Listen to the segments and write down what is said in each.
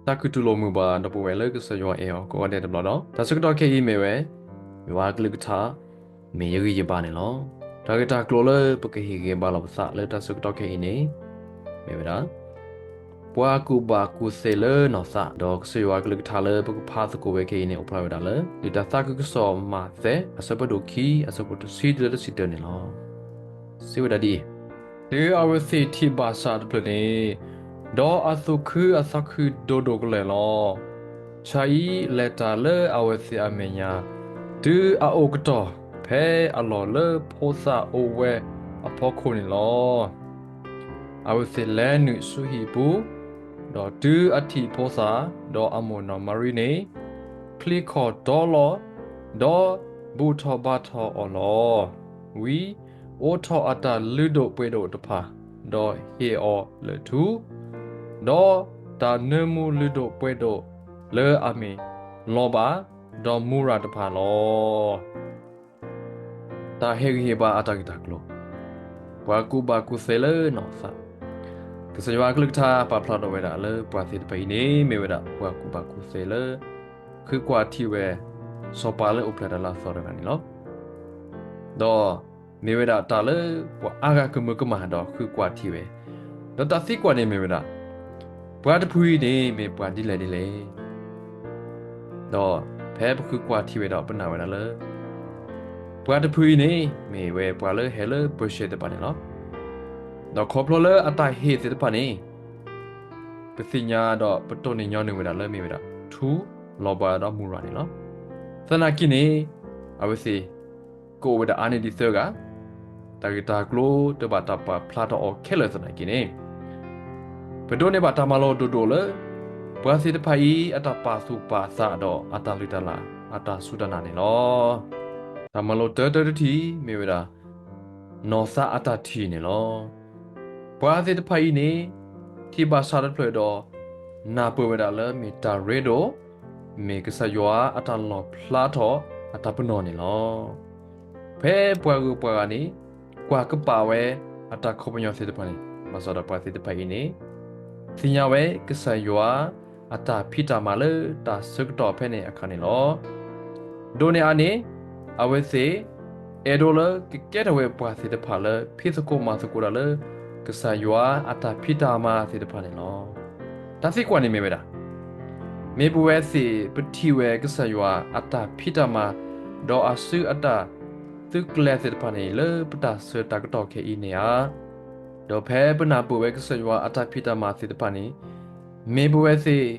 တၢ်ခူသူၣ်လိာ်မုာ်ဘၣ်ဒီပုၢ်ဝဲၢ်လၢကစၢ်ယွၤအဲၣ်အီၤကိးဂၤဒဲးတဘျီဒီး တၢ်ဆၢကတီၢ်ခဲအံၤမ့ၢ်ဝဲ ယွၤအကလုၢ်ကထါ မ့ၢ်ယဂံၢ်ယဘါန့ၣ်လီၤ. တၢ်ဂ့ၢ်တၢ်ကျိၤလၢပကဟ့ၣ်ဂံၢ်ဘါလီၤပသးလၢတၢ်ဆၢကတီၢ်ခဲအံၤန့ၣ် မ့ၢ်ဝဲဒၣ် ပှၤကူၣ်ဘၣ်ကူၣ်သ့လၢနီၢ်သး ဒီးကစၢ်ယွၤအကလုၢ်ကထါလၢပကဖးသကိးဝဲခဲအံၤန့ၣ် အိၣ်ဖျါဝဲဒၣ်လၢ လံာ်တၢ်သးခုကစီၣ်မးသဲ အဆၢဖးဒိၣ်ခံ အဆၢဖိတဆံတုၤလၢတဆံတၢန့ၣ်လီၤ. စံးဝဲဒၣ်ဒ်အံၤ, တုၤအဝဲသ့ၣ်ထံၣ်ဘၣ်ဆၣ်တဖျၢၣ်န့ၣ်, ဒီးအသူၣ်ခုအသးခုဒိၣ်ဒိၣ်ကလဲာ်လီၤ. ဆၣ်အံၤလဲၤတၢ်လၢအဝဲသ့ၣ်အမဲာ်ညါ, တုၤအအိၣ်ကတီၢ် ဖဲအလီၢ်လၢဖိသၣ်အိၣ်ဝဲအဖီခိၣ်န့ၣ်လီၤ. အဝဲသ့ၣ်လဲၤနုာ်ဆူဟံၣ်ပူၤ, ဒီးတုၤအထံၣ်ဖိသၣ်, ဒီးအမိၢ်နီၢ်မၤရံန့ၣ် ချံကီၢ်တီလီၤ, ဒီးဘူၣ်ထီၣ်ဘါထီၣ်အီၤလီၤ. ဝံၤအိးထီၣ်အတၢ်လုၢ်ဒိၣ်ပှ့ၤဒိၣ်တဖၣ်, ဒီးဟ့ၣ်အီၤလၢၢ်ထူ, ဒီးတၢ်နၢမူလုၢ်ဒိၣ်ပှ့ၤဒိၣ်လၢအမ့ၢ်လီၤဘၣ်, ဒီးမူရၤတဖၣ်လီၤ. တၢ်ဟ့ၣ်ဂံၢ်ဟ့ၣ်ဘါအတၢ်ဂ့ၢ်တၢ်ကျိၤ, ပှၤကူၣ်ဘၣ်ကူၣ်သ့လၢနီၢ်သး, ကစၢ်ယွၤအကလုၢ်ကထါပာ်ဖျါထီၣ်ဝဲဒၣ်လၢပှၤသ့ၣ်တဖၣ်အံၤန့ၣ် မ့ၢ်ဝဲဒၣ်ပှၤကူၣ်ဘၣ်ကူၣ်သ့လၢ ဃုကွၢ်ထံၣ်ဝဲ စီၤပၤလၢအိၣ်ဖျဲၣ်တၢ်လၢအသီတဂၤန့ၣ်လီၤ. ဒီးမ့ၢ်ဝဲဒၣ်တၢ်လၢပှၤအါဂၤကမၢကမၣ်ဒီးဃုကွၢ်ထံၣ်ဝဲ, ဒီးတၢ်သံကွၢ်န့ၣ်မ့ၢ်ဝဲဒၣ် ပှၤတဖုအံၤန့ၣ်မ့ၢ်ပှၤဒ်လဲၣ်ဒ်လဲၣ်. ဒီးဖဲပဃုကွၢ်ထံၣ်ဝဲဒီးပနာ်ဝဲဒၣ်လၢ ပှၤတဖုအံၤန့ၣ် မ့ၢ်ဝဲပှၤလၢဟဲလၢပၢၤၡဲၣ်သ့ၣ်တဖၣ်န့ၣ်လီၤ. ဒီးခီဖျိလၢအတၢ်ဟ့ၣ်သ့ၣ်တဖၣ်န့ၣ် ပသ့ၣ်ညါဒီးပတိၢ်နီၣ်ညီနုၢ်ဝဲဒၣ်လၢမ့ၢ်ဝဲဒၣ် ထူလီၤဘှၤဒီးမူရၤန့ၣ်လီၤ. သနာ်က့န့ၣ် အဝဲသ့ၣ် ကအိၣ်ဝဲဒၣ်အါန့ၢ်ဒံးသၢဂၤ, တၢ်ဂ့ၢ်တၢ်ကျိၤတဘၣ်တၢ်ပာ်ဖျါထီၣ်အီၤခဲလၢာ်သနာ်က့န့ၣ် ပဒိးန့ၢ်ဘၣ်တၢ်မၤလိဒိၣ်ဒိၣ်လၢ ပှၤသ့ၣ်တဖၣ်အံၤအတၢ်ပာ်သူၣ်ပာ်သးဒီးအတၢ်လုၢ်တၢ်လၢ် အတၢ်စူၢ်တၢ်နာ်န့ၣ်လီၤ. တၢ်မၤလိတၢတၢတထံၣ်မ့ၢ်ဝဲဒၣ် နီၢ်သးအတၢ်ထံၣ်န့ၣ်လီၤ. ပှၤသ့ၣ်တဖၣ်အံၤန့ၣ် ထံၣ်ဘၣ်ဆၣ်တဖျၢၣ်ဒီး နၢ်ပၢၢ်ဝဲဒၣ်လၢမ့ၢ်တၢ်ရ့ဒိၣ်, မ့ၢ်ကစၢ်ယွၤအတၢ်လီၣ်ဖျါထီၣ်အတၢ်ပနီၣ်န့ၣ်လီၤ. ဖဲပှၤဂုၤပှၤဂၤန့ၣ် ကွၢ်ကပာ်ဝဲအတၢ်ခီပညီသ့ၣ်တဖၣ်န့ၣ် ဘၣ်ဆၣ်ဒီးပှၤသ့ၣ်တဖၣ်အံၤန့ၣ် သ့ၣ်ညါဝဲကစၢ်ယွၤအတၢ်ဖံးတၢ်မၤလၢတၢ်ဆၢကတီၢ်ဖဲန့ၣ်အခါန့ၣ်လီၤ. ဒိးန့ၢ်အါန့ၣ် အဝဲသ့ၣ် အဲၣ်ဒိးလၢကကဲထီၣ်ဝဲပှၤသ့ၣ်တဖၣ်လၢ ဖံးသကိးမၤသကိးတၢ်လၢ ကစၢ်ယွၤအတၢ်ဖံးတၢ်မၤသ့ၣ်တဖၣ်န့ၣ်လီၤ. တၢ်သံကွၢ်န့ၣ်မ့ၢ်ဝဲဒၣ် မ့ၢ်ပဝဲသ့ၣ်ပထံၣ်ဝဲကစၢ်ယွၤအတၢ်ဖံးတၢ်မၤ ဒီးအစုအတၢ်သုးကျဲၤသ့ၣ်တဖၣ်န့ၣ် လၢပတၢ်ဆၢတၢ်ကတီၢ်ခဲအံၤန့ၣ်ဧါ. ဒီးဖဲပနၢ်ပၢၢ်ဝဲကစၢ်ယွၤအတၢ်ဖံးတၢ်မၤသ့ၣ်တဖၣ်န့ၣ် မ့ၢ်ပဝဲသ့ၣ်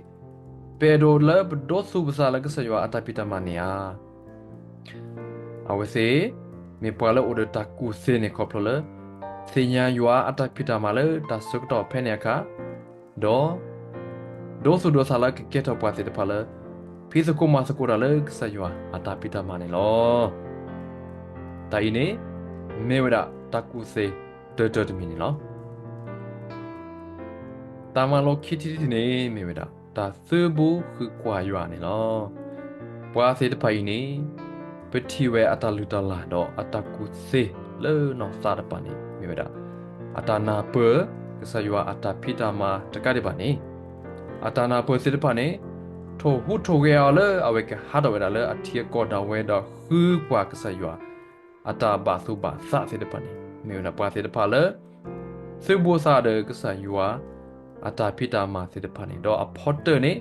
ပအဲၣ်ဒိးလၢပဒိသူၣ်ပသးလၢကစၢ်ယွၤအတၢ်ဖံးတၢ်မၤန့ၣ်ဧါ. အဝဲသ့ၣ် မ့ၢ်ပှၤလၢအိၣ်ဒီးတၢ်ကူၣ်သ့န့ၣ်ခီဖျိလၢ သ့ၣ်ညါယွၤအတၢ်ဖံးတၢ်မၤလၢတၢ်ဆၢကတီၢ်ဖဲန့ၣ်အခါ, ဒီး ဒိသူၣ်ဒိသးလၢကကဲထီၣ်ပှၤသ့ၣ်တဖၣ်လၢ ဖံးသကိးမၤသကိးတၢ်လၢကစၢ်ယွၤအတၢ်ဖံးတၢ်မၤန့ၣ်လီၤ. တၢ်အံၤန့ၣ် မ့ၢ်ဝဲဒၣ်တၢ်ကူၣ်သ့တၢတၢတမံၤန့ၣ်လီၤ. တၢ်မၤလိခံထံၣ်တထံၣ်န့ၣ် မ့ၢ်ဝဲဒၣ် တၢ်သုးဘူးဃုကွၢ်ယွၤန့ၣ်လီၤ. ပှၤသ့ၣ်တဖၣ်အံၤန့ၣ် ပထံၣ်ဝဲအတၢ်လုၢ်တၢ်လၢ်ဒီးအတၢ်ကူၣ်သ့လၢနီၢ်သးတဖၣ်န့ၣ် မ့ၢ်ဝဲဒၣ် အတၢ်နၢ်ပၢၢ် ကစၢ်ယွၤအတၢ်ဖံးတၢ်မၤတကးဒံးဘၣ်န့ၣ် အတၢ်နၢ်ပၢၢ်သ့ၣ်တဖၣ်န့ၣ် ထိၣ်ဟူးထိၣ်ဂဲၤအီၤလၢအဝဲကဟးထီၣ်ဝဲဒၣ်လၢအထံအကီၢ်ဒၣ်ဝဲဒီး ဃုကွၢ်ကစၢ်ယွၤ အတၢ်ဘၣ်သူၣ်ဘၣ်သးသ့ၣ်တဖၣ်န့ၣ် မ့ၢ်ဝဲဒၣ်ပှၤသ့ၣ်တဖၣ်လၢ သုးဘူးသးဒီးကစၢ်ယွၤ အတၢ်ဖံးတၢ်မၤသ့ၣ်တဖၣ်န့ၣ် ဒီးအဖီတၢၢ်န့ၣ်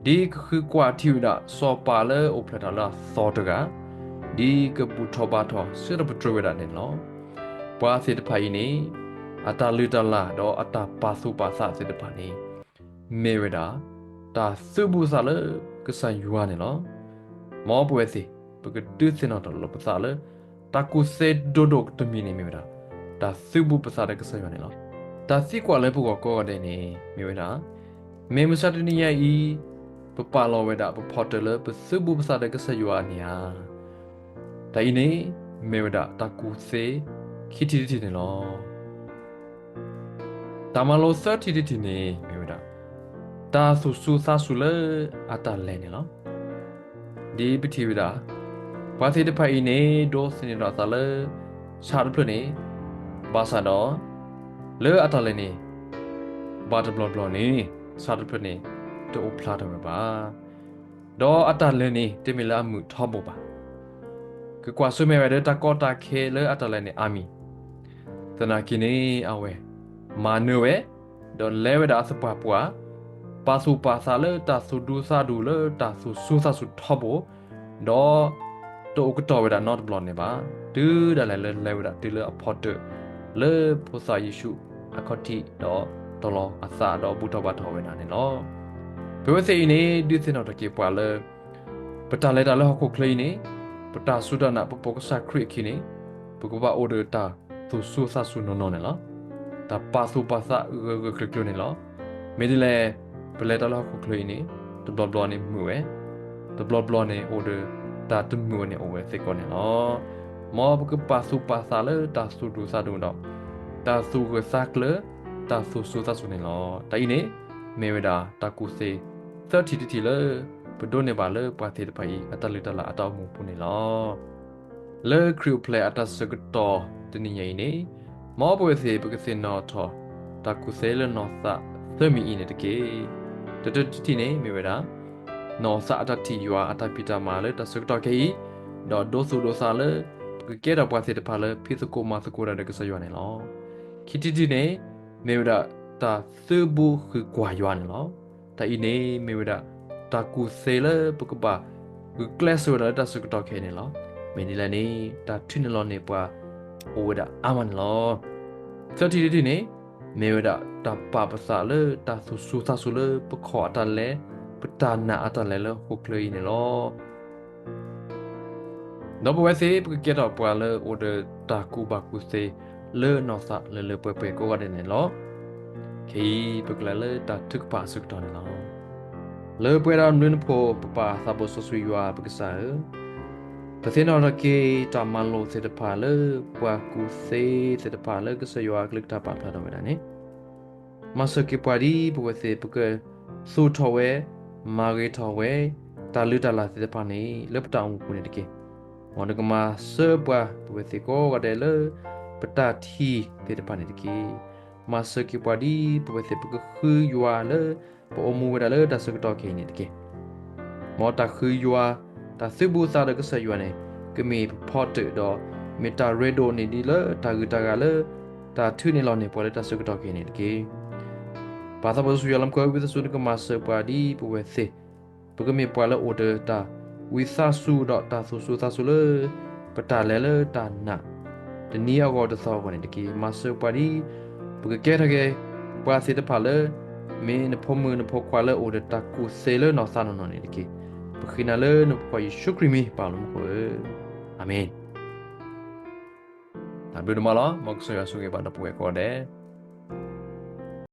ဒ်ကဃုကွၢ်ထံၣ်ဝဲဒၣ်စီၤပၤလၢအိၣ်ဖျဲၣ်တၢ်လၢအသီတဂၤ ဒ်ကဘူၣ်ထီၣ်ဘါထီၣ်ဆၢထီၣ်ပတြၢၤဝဲဒၣ်န့ၣ်လီၤ. ပှၤသ့ၣ်တဖၣ်အံၤန့ၣ် အတၢ်လုၢ်တၢ်လၢ်ဒီးအတၢ်ပာ်သူၣ်ပာ်သးသ့ၣ်တဖၣ်န့ၣ် မ့ၢ်ဝဲဒၣ် တၢ်သုးဘူးသးလၢကစၢ်ယွၤန့ၣ်လီၤ. မ်ပဝဲသ့ၣ် ပကဒုးသ့ၣ်နီၣ်ထီၣ်လီၤပသးလၢ တၢ်ကူၣ်သ့ဒိၣ်ဒိၣ်တမံၤန့ၣ်မ့ၢ်ဝဲဒၣ် တၢ်သုးဘူးပသးဒီးကစၢ်ယွၤန့ၣ်လီၤ. တၢ်သံကွၢ်လၢပဂီၢ်ကိးဂၤဒဲးန့ၣ် မ့ၢ်ဝဲဒၣ် မ့ၢ်မုၢ်ဆါတနံၤညါအံၤ ပပာ်လီၤဝဲဒၣ်ပဖီတၢၢ်လၢပသုးဘူးပသးဒီးကစၢ်ယွၤန့ၣ်ဧါ. တၢ်အံၤန့ၣ် မ့ၢ်ဝဲဒၣ်တၢ်ကူၣ်သ့ခံထံၣ်တထံၣ်န့ၣ်လီၤ. တၢ်မၤလိသၢထံၣ်တထံၣ်န့ၣ် မ့ၢ်ဝဲဒၣ် တၢ်သူၣ်စူၤသးစူၤလၢအတၢ်လဲၤန့ၣ်လီၤ. ဒ်ပထံၣ်ဝဲဒၣ် ပှၤသ့ၣ်တဖၣ်အံၤန့ၣ် ဒိးသန့ၤထီၣ်အသးလၢ ဆၣ်တဖျၢၣ်န့ၣ် ဘၣ်ဆၣ်ဒီး လၢအတၢ်လဲၤန့ၣ် ဘၣ်တဘျီဘျီန့ၣ် ဆၣ်တဖျၢၣ်န့ၣ် တအိၣ်ဖျါထီၣ်ဝဲဘၣ်. ဒီးအတၢ်လဲၤန့ၣ် တမ့ၢ်လၢအမုာ်ထီဘိဘၣ်. ကကွၢ်ဆၢၣ်မဲာ်ဝဲဒီးတၢ်ကီတၢ်ခဲလၢအတၢ်လဲၤန့ၣ်အါမံၤ. သနာ်က့န့ၣ် အဝဲမၤနၢၤဝဲ, ဒီးလဲၤဝဲဒၣ်အသပှၢ်ပှၢ်, ပာ်သူၣ်ပာ်သးလၢတၢ်သူၣ်ဒူသးဒူ လၢတၢ်သူၣ်စူၤသးစူၤထီဘိ, ဒီး တအိၣ်ကတီၢ်ဝဲဒၣ်နီတဘျီန့ၣ်ဘၣ်, တုၤဒၣ်လဲာ်လၢလဲၤဝဲဒၣ်တုၤလၢအဖီတၢၣ် လၢဖိသၣ်ယ့ၣ်ၡူးအခီၣ်ထံး ဒီးတီၤလီၤအသးဒီးဘူၣ်ထီၣ်ဘါထီၣ်ဝဲဒၣ်န့ၣ်လီၤ. ပဝဲသ့ၣ်အံၤန့ၣ် ဒုးသ့ၣ်နီၣ်ထီၣ်က့ၤပှၤလၢ ပတၢ်လဲၤတၢ်လၢဟီၣ်ခိၣ်ချၢအံၤန့ၣ်, ပတၢ်စူၢ်တၢ်နာ် ပပိာ်ကစၢ်ခရံာ်အခံန့ၣ်, ပကဘၣ်အိၣ်ဒီးတၢ်သူၣ်စူၤသးစူၤနီၢ်နီၢ်န့ၣ်လီၤ. တၢ်ပာ်သူၣ်ပာ်သးဂၢၢ်ဂၢၢ်ကျၢၤကျၢၤန့ၣ်လီၤ. မ့ၢ်ဒ်လဲၣ်, ပလဲၤတၢ်လၢဟီၣ်ခိၣ်ချၢအံၤန့ၣ်, တဘျီဘျီန့ၣ်မုာ်ဝဲ, တဘျီဘျီန့ၣ် အိၣ်ဒီးတၢ်တမုာ်ဝဲန့ၣ်အိၣ်ဝဲစ့ၢ်ကီးန့ၣ်လီၤ. မ်ပကပာ်သူၣ်ပာ်သးလၢတၢ်သူၣ်ဒူသးဒူဒီး တၢ်သူၣ်ဂၢၢ်သးကျၢၤ, တၢ်သူၣ်စူၤသးစူၤန့ၣ်လီၤ. တၢ်အံၤန့ၣ် မ့ၢ်ဝဲဒၣ်တၢ်ကူၣ်သ့ သၢထံၣ်တထံၣ်လၢ ပဒိးန့ၢ်ဘၣ်လၢပှၤသ့ၣ်တဖၣ်အံၤ အတၢ်လုၢ်တၢ်လၢ်အတၢ်အိၣ်မူအပူၤန့ၣ်လီၤ. လၢခရံာ်အိၣ်ဖျဲၣ်အတၢ်ဆၢကတီၢ်တနံၤညါအံၤန့ၣ်, မ်ပဝဲသ့ၣ်ပကသ့ၣ်နီၣ်ထီၣ် တၢ်ကူၣ်သ့လၢနီၢ်သးသၢမံၤအံၤန့ၣ်တက့ၢ်. တထံၣ်တထံၣ်န့ၣ်မ့ၢ်ဝဲဒၣ် နီၢ်သးအတၢ်ထံၣ်ယွၤအတၢ်ဖံးတၢ်မၤလၢတၢ်ဆၢကတီၢ်ခဲအံၤ, ဒီးဒိသူၣ်ဒိသးလၢ ပကကဲထီၣ်ပှၤသ့ၣ်တဖၣ်လၢဖံးသကိးမၤသကိးတၢ်ဒီးကစၢ်ယွၤန့ၣ်လီၤ. ခံထံၣ်တထံၣ်န့ၣ် မ့ၢ်ဝဲဒၣ်တၢ်သုးဘူးဃုာ်ကွၢ်ယွၤန့ၣ်လီၤ. တၢ်အံၤန့ၣ်မ့ၢ်ဝဲဒၣ် တၢ်ကူၣ်သ့လၢပကဘၣ်ဂုာ်ကျဲးစၢးဝဲဒၣ်လၢတၢ်ဆၢကတီၢ်ခဲအံၤန့ၣ်လီၤ. မ့ၢ်ဒ်လဲၣ်န့ၣ် တၢ်ထုးန့ၢ်လီၤန့ၢ်ပှၤ အိၣ်ဝဲဒၣ်အါမးန့ၣ်လီၤ. သၢထံၣ်တထံၣ်န့ၣ် မ့ၢ်ဝဲဒၣ်တၢ်ပာ်ပသးလၢတၢ်သူၣ်စူၤသးစူၤလၢပခီၣ်အတၢ်လဲၤ, ပတၢ်နာ်အတၢ်လဲၤလၢဟီၣ်ခိၣ်ချၢအံၤန့ၣ်လီၤ. ဒီးပဝဲသ့ၣ် ပကကဲထီၣ်ပှၤလၢအိၣ်ဒီးတၢ်ကူၣ်ဘၣ်ကူၣ်သ့ လၢနီၢ်သးလၢလၢပှဲၤပှဲၤကိးဂၤဒဲးန့ၣ်လီၤ. ခဲအံၤပကလဲၤလၢတၢ်ထုကဖၣ်အဆၢကတီၢ်န့ၣ်လီၤ. လၢပှဲၤဒီးနဘျုးနဖှိၣ် ပပၢ်သးဘိစီဆှံယွၤပကစၢ်ဧၢ, ပသ့ၣ်နီၣ်ထီၣ်က့ၤတၢ်မၤလိာ်သ့ၣ်တဖၣ်လၢ ပှၤကူၣ်သ့သ့ၣ်တဖၣ်လၢကစၢ်ယွၤအကလုၢ်ကထါပာ်ဖျါထီၣ်ဝဲဒၣ်န့ၣ်, မၤစၢၤက့ၤပှၤဒ်ပဝဲသ့ၣ် ပကသူၣ်ထီၣ်ဝဲ, မၤဂ့ၤထီၣ်ဝဲ, တၢ်လုၢ်တၢ်လၢ်သ့ၣ်တဖၣ်န့ၣ် လၢပတၢ်အိၣ်မူပူၤန့ၣ်တက့ၢ်. မ်နကမၤစၢၤပှၤ ပဝဲသ့ၣ်ကိးဂၤဒဲးလၢ ပတၢ်ထံၣ်သ့ၣ်တဖၣ်န့ၣ်တက့ၢ်. မၤစၢၤက့ၤပှၤဒ်ပဝဲသ့ၣ် ပကဃုယွၤလၢ ပအိၣ်မူဝဲဒၣ်လၢတၢ်ဆၢကတီၢ်ခဲအံၤန့ၣ်တက့ၢ်. မ်တၢ်ဃုယွၤ, တၢ်သုးဘူးသးဒီးကစၢ်ယွၤန့ၣ် ကမ့ၢ်ပဖီတၢၣ်ဒီး မ့ၢ်တၢ်ရ့ဒိၣ်န့ၢ်ဒံးလၢတၢ်ဂုၤတၢ်ဂၤလၢ တၢ်ထုးန့ၢ်လီၤန့ၢ်ပှၤလၢတၢ်ဆၢကတီၢ်ခဲအံၤန့ၣ်တက့ၢ်. ပၢ်သးဘိစီဆှံယွၤလၢမူခိၣ် ဝံသးစူၤနကမၤစၢၤပှၤဒ်ပဝဲသ့ၣ် ပကမ့ၢ်ပှၤလၢအိၣ်ဒီးတၢ်ဝံသးစူၤ ဒီးတၢ်သူၣ်စူၤသးစူၤလၢ ပတၢ်လဲၤလၢတၢ်နာ် တနံၤအဂီၢ်တသီအဂီၢ်န့ၣ်တက့ၢ်. မၤစၢၤပှၤဒ် ပကကဲထီၣ်က့ၤ ပှၤသ့ၣ်တဖၣ်လၢ မ့ၢ်နဖိမုၣ်နဖိခွါလၢအိၣ်ဒီးတၢ်ကူၣ်သ့လၢနီၢ်သးနီၢ်နီၢ်န့ၣ်တက့ၢ်. ပဃ့နၤလၢနဖိခွါယ့ၣ်ၡူးခရံာ်မံၤ ပၢ်လၢမူခိၣ်ဧၢ, အၤမ့ၣ်. တၢ်ဘျုးဒိၣ်မးလီၤ. မ်ကစၢ်ယွၤဆိၣ်ဂ့ၤဘၣ်ဒီပုၢ်ဝဲၢ်ကိးဂၤဒဲး.